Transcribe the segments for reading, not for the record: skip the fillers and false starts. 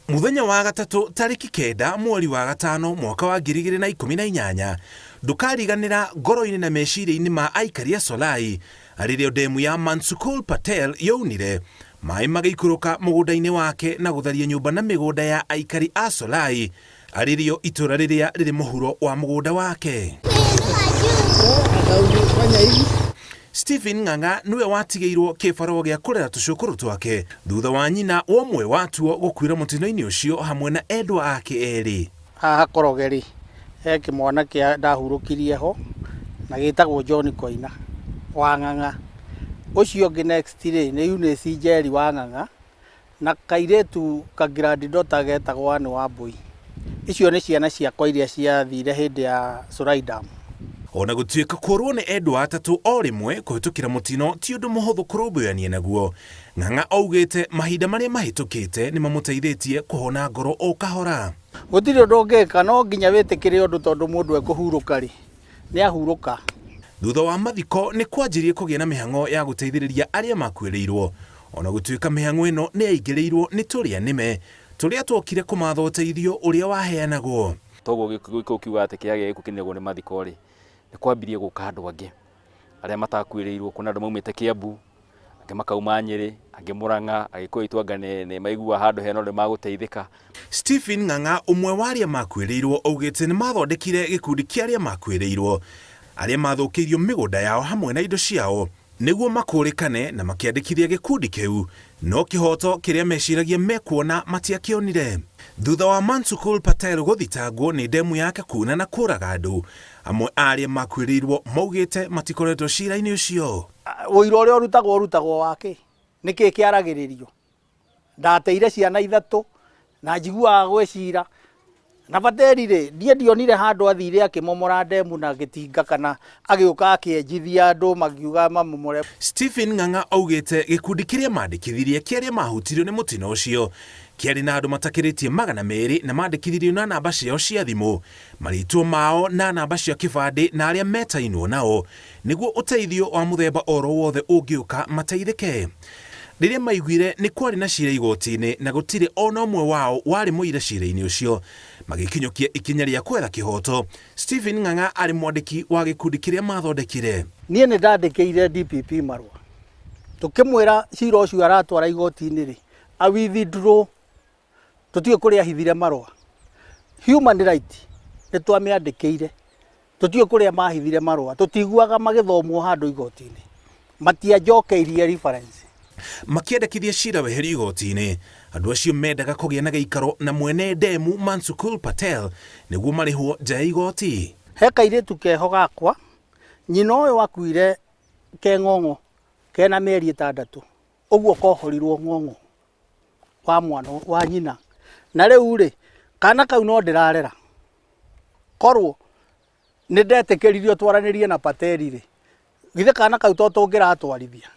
Mũthenya wa gatatũ tarĩki 9 mweri wa gatano mwaka wa 2018 ndũkariganĩra ngoro-inĩ na meciria-inĩ ma aikari a Solai rĩrĩa ndemu ya Mansukul Patel younire maĩ magĩikũrũka mũgũnda-inĩ wake na gũtharia nyũmba na mĩgũnda ya aikari a Solai arĩrĩo itũra rĩrĩa rĩrĩ mũhuro wa mũgũnda wake. Stephen Ng'ang'a nĩwe watigĩirwo kĩbarũa gĩa kũrera tũcũkũrũ twake thutha wa nyina wa ũmwe watuo gũkuĩra mũtino-inĩ ũcio hamwe na endwa ake erĩ. Haha Koroge rĩ, he kĩmwana kĩa ndahurũkirie ho na gĩtagwo John Koina wa Ng'ang'a. Ũcio ũngĩ next rĩ, nĩ Eunice Njeri wa Ng'ang'a na kairĩtu ka granddaughter getagwo Anne Wambui. Icio nĩ ciana ciakwa iria ciathire hĩndĩ ya Solai Dam. Ona gũtuĩka kũrwo nĩ endwa atatũ o rĩmwe kũhĩtũkĩra mũtino ti ũndũ mũhũthũ kũrũmbũyania naguo, Ng'ang'a augĩte mahinda marĩa mahĩtũkĩte nĩ mamũteithĩtie kũhona ngoro o kahora. Gũtirĩ ũndũ ũngĩka no nginya wĩtĩkĩre ũndũ tondũ mũndũ ekũhurũka rĩ, nĩ ahurũka. Thutha wa mathiko nĩ kwanjirie kũgĩa na mĩhang'o ya gũteithĩrĩria arĩa makuĩrĩirwo. Ona gũtuĩka mĩhang'o ĩno nĩ yaingĩrĩirwo nĩ tũrĩa nĩme tũrĩa twokire kũmatha ũteithio ũrĩa waheanagwo. Toguo Gĩkũyũ kiugaga atĩ kĩeha gĩa gĩkuũ kĩninagwo nĩ mathiko rĩ, nĩ kwambirie gũka andũ angĩ arĩa matakuĩrĩirwo. Kwĩna andũ maumĩte Kĩambu, angĩ makauma Nyĩrĩ, angĩ Mũrang'a, Agĩkũyũ aitũ anga nĩ maiguaga handũ hena ũndũ nĩ magũteithĩka. Stephen Ng'ang'a ũmwe wa arĩa makuĩrĩirwo augĩte nĩ mathondekire gĩkundi kĩa arĩa makuĩrĩirwo arĩa mathũkĩirio mĩgũnda yao hamwe na indo ciao nĩguo makũrĩkane na makĩandĩkithia gĩkundi kĩu no kĩhoto kĩrĩa meciragia mekuona matiakĩonire. Thutha wa Mansukul Patel gũthitangwo nĩ ndemu yake kuna na kũraga andũ, amwe a arĩa makuĩrĩirwo maugĩte matikoretwo cira-inĩ ũcio. Ũira ũrĩa ũrutagwo ũrutagwo wa kĩ? Nĩkĩ kĩaragĩrĩrio? Ndateire ciana ithatũ na njiguaga gwĩ cira na Bateri rĩ, niĩ ndionire handũ athire akĩmomora ndemu na gĩtinga kana agĩũka akĩenjithia andũ makiuga mamomore. Stephen Ng'ang'a augĩte gĩkundi kĩrĩa mandĩkithirie kĩa arĩa mahutirio nĩ mũtino ũcio kĩarĩ na andũ matakĩrĩtie 200 na mandĩkithirio na namba ciao cia thimũ, marĩtwa mao na namba cia kĩbandĩ na arĩa metainwo nao nĩguo ũteithio wa mũthemba oro wothe ũngĩũka mateithĩke. Rĩrĩa maiguire nĩ kwarĩ na cira igoti-inĩ na gũtirĩ ona ũmwe wao warĩ mũira cira-inĩ ũcio, magĩkinyũkia ikinya rĩa kwetha kĩhoto. Stephen Ng'ang'a arĩ mwandĩki wa gĩkundi kĩrĩa mathondekire. Niĩ nĩ ndandĩkĩire DPP marũa tũkĩmwĩra cira ũcio aratwara igoti-inĩ rĩ, a withdraw, tũtiũĩ kũrĩa ahithire marũa. Human right nĩ twamĩandĩkĩire, tũtiũĩ kũrĩa mahithire marũa, tũtiguaga magĩthomwo handũ igoti-inĩ, matianjokeirie reference. Makĩendekithia cira weherio igoti-inĩ, andũ acio mendaga kũgĩa na gĩikaro na mwene ndemu Mansukul Patel nĩguo marĩhwo nja ya igoti. He kairĩtu keho gakwa, nyina ũyũ akuire ke ng'ong'o kena mĩeri 6, ũguo kohorirwo ng'ong'o wa mwana wa nyina. Na rĩu rĩ, kana kau no ndĩrarera, korwo nĩ ndetĩkĩririo twaranĩrie na Pateri rĩ, githĩ kana kau to tũngĩratwarithia,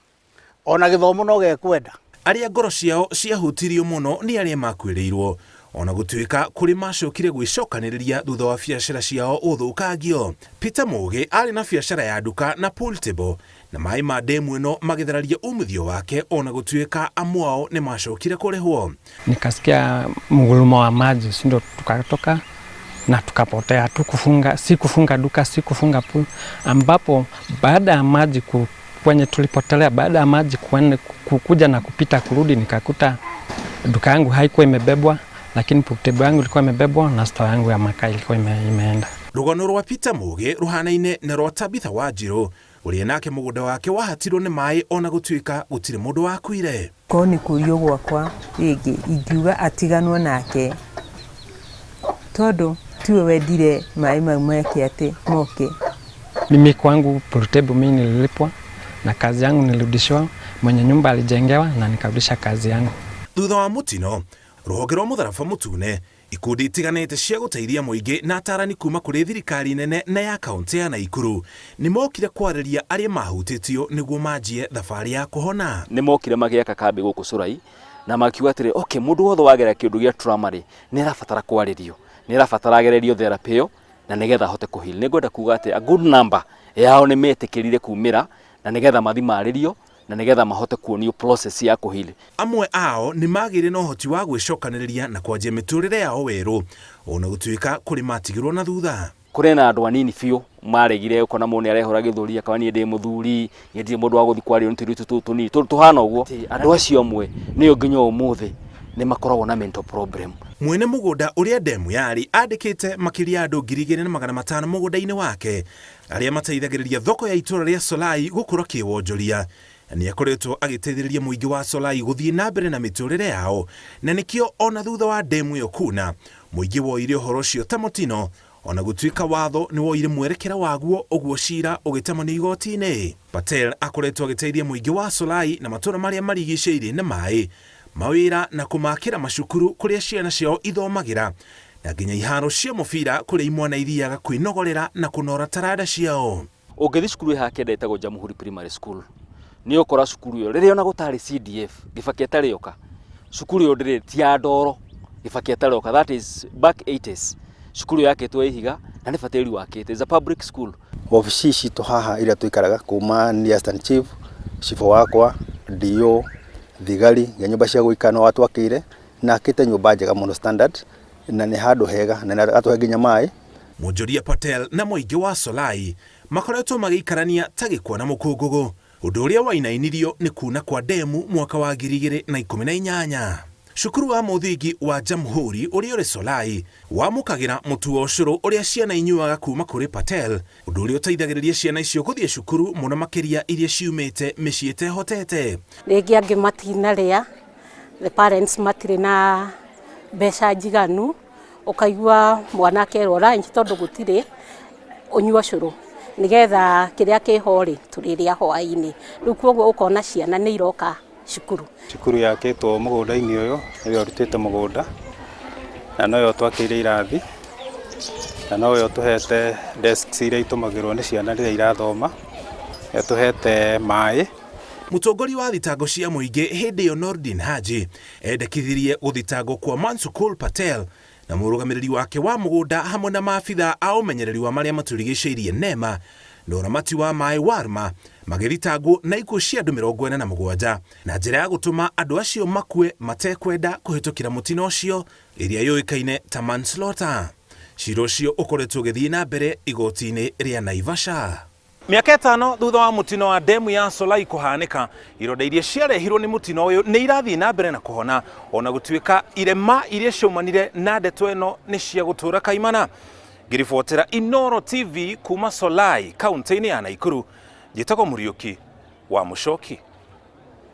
ona gĩthomo no gekwenda. Arĩa ngoro ciao ciahutirio mũno nĩ arĩa makuĩrĩirwo, ona gũtuĩka kũrĩ macokire gwĩcokanĩrĩria thutha wa biacara ciao gũthũkangio. Peter Mũgĩ arĩ na biacara ya nduka na pool table na maĩ ma ndemu ĩno magĩthararia umithio wake ona gũtuĩka amwe ao nĩ macokire kũrĩhwo. Nikasikia mgurumo wa maji, si ndio tukatoka na tukapotea. Hatukufunga, si kufunga duka, si kufunga pool, ambapo baada ya maji kwenye tulipotelea, baada ya maji kuja na kupita kurudi, nikakuta duka yangu haikuwa imebebwa, lakini pool table yangu ilikuwa imebebwa na store yangu ya makaa ilikuwa imeenda. Rũgano rwa Peter Mũgĩ rũhanaine na rwa Tabitha Wanjirũ ũrĩa nake mũgũnda wake wahatirwo nĩ maĩ ona gũtuĩka gũtirĩ mũndũ wakuire. Korwo nĩ kũrio gwakwa rĩngĩ ingiuga atiganwo nake tondũ tiwe wendire maĩ mau meke atĩ moke. Mimi kwangu pool table mimi nililipwa na kazi yangu nilirudishiwa, mwenye nyumba alijengewa na nikarudisha kazi yangu. Thutha wa mũtino, rũhonge rwa mũtharaba mũtune, ikundi itiganĩte cia gũteithia mũingĩ na atarani kuma kũrĩ thirikari nene na ya kaunti ya Naikuru nĩ mokire kwarĩria arĩa mahutĩtio nĩguo manjie thabarĩ ya kũhona. Nĩ mokire magĩaka kambĩ gũkũ Solai na makiuga atĩrĩ, okay, mũndũ wothe wagera kĩũndũ gĩa trauma rĩ, nĩ arabatara kwarĩrio, nĩ arabatara agererio therapy ĩyo na nĩgetha ahote kũ heal. Nĩ ngwenda kuga atĩ a good number yao nĩ metĩkĩrire kumĩra na nĩgetha mathi marĩrio. Na nĩgetha mahote kuonio process ya kũheal. Amwe ao nĩ magĩire na ũhoti wa gwĩcokanĩrĩria na kwanjia mĩtũrĩre yao werũ, ona gũtuĩka kũrĩ matigirwo na thutha. Kũrĩ na andũ anini biũ maregire, ũkona mũndũ nĩ arehũra gĩthũri akauga, "Niĩ ndĩ mũthuri, niĩ ndirĩ mũndũ wa gũthiĩ kwario nĩ tũirĩtu tũtũ tũnini tũhana ũguo." Andũ acio amwe nĩo nginya ũmũthĩ nĩ makoragwo na mental problem. Mwene mũgũnda ũrĩa ndemu yarĩ andĩkĩte makĩria ya andũ 2500 mũgũnda-inĩ wake, arĩa mateithagĩrĩria thoko ya itũra rĩa Solai gũkũra kĩwonjoria. Nĩ akoretwo agĩteithĩrĩria mũingĩ wa Solai gũthiĩ na mbere na mĩtũrĩre yao, na nĩkĩo ona thutha wa ndemu ĩyo kuna, mũingĩ woire ũhoro ũcio ta mũtino, ona gũtuĩka watho nĩ woire mwerekera waguo, ũguo cira ũgĩtamanio igoti-inĩ. Patel akoretwo agĩteithia mũingĩ wa Solai na matũra marĩa marigicĩirie na maĩ, mawĩra na kũmakĩra macukuru kũrĩa ciana ciao ithomagĩra, na nginya iharo cia mũbira kũrĩa imwana ithiaga kwĩnogorera na kũnora taranda ciao. Ũngĩthiĩ cukuru ĩ haha kĩanda ĩtagwo Jamhuri Primary School, nĩ ũkora cukuru ĩyo rĩrĩa ona gũtarĩ CDF, Kibaki atarĩ oka, cukuru ĩyo ndĩrĩ ti ya ndoro. Kibaki atarĩ oka, that is back 80s, cukuru ĩyo yakĩtwo ihiga na nĩ Bateri wakĩte. It's a public school. Wabici citũ haha iria tũikaraga kuma nĩ assistant chief, cibũ wakwa, DO, thigari, nginya nyũmba cia gũikara no atwakĩire, na akĩte nyũmba njega mũno standard, na nĩ handũ hega na nĩ atũhe nginya maĩ. Mwonjoria Patel na mũingĩ wa Solai makoretwo magĩikarania ta gĩkwa na mũkũngũgũ, ũndũ ũrĩa wainainirio nĩ kuna kwa ndemu mwaka wa 2018. Cukuru wa mũthingi wa Jamhuri ũrĩa ũrĩ Solai wamũkagĩra mũtu wa ũcũrũ ũrĩa ciana inyuaga kuma kũrĩ Patel, ũndũ ũrĩa ũteithagĩrĩria ciana icio gũthiĩ cukuru mũno makĩria iria ciumĩte mĩciĩ ĩtehotete. Rĩngĩ angĩ matinarĩa, the parents matirĩ na mbeca njiganu, ũkaigua mwana akerwo lunch tondũ gũtirĩ, ũnyua cũrũ nĩgetha kĩrĩa kĩho rĩ tũrĩrĩa hwaĩ-inĩ. Rĩu koguo ũkona ciana nĩ iroka cukuru. Cukuru yakĩtwo mũgũnda-inĩ ũyũ, nĩwe ũrutĩte mũgũnda, na nowe ũtwakĩire irathi, na nowe ũtũhete desks iria itũmagĩrwo nĩ ciana rĩrĩa irathoma, nĩ ũtũhete maĩ. Mũtongoria wa thitango cia mũingĩ hĩndĩ ĩyo Nordin Haji endekithirie gũthitangwo kwa Mansukul Patel na mũrũgamĩrĩri wake wa mũgũnda hamwe na maabitha a ũmenyereri wa marĩa matũrigicĩirie NEMA na ũramati wa maĩ WARMA, magĩthitangwo na ikuũ cia andũ 47 na njĩra ya gũtũma andũ acio makue matekwenda kũhĩtũkĩra mũtino ũcio, ĩrĩa yũĩkaine ta manslaughter. Cira ũcio ũkoretwo ũgĩthiĩ na mbere igoti-inĩ rĩa Naivasha. Mĩaka 5 thutha wa mũtino wa ndemu ya Solai kũhanĩka, ironda iria ciarehirwo nĩ mũtino ũyũ nĩ irathiĩ na mbere na kũhona, ona gũtuĩka irema iria ciaumanire na ndeto ĩno nĩ cia gũtũra kaimana. Ngĩribotera Inooro TV kuma Solai, kaunti-inĩ ya Naikuru, njĩtagwo Mũriũki wa Mũcoki.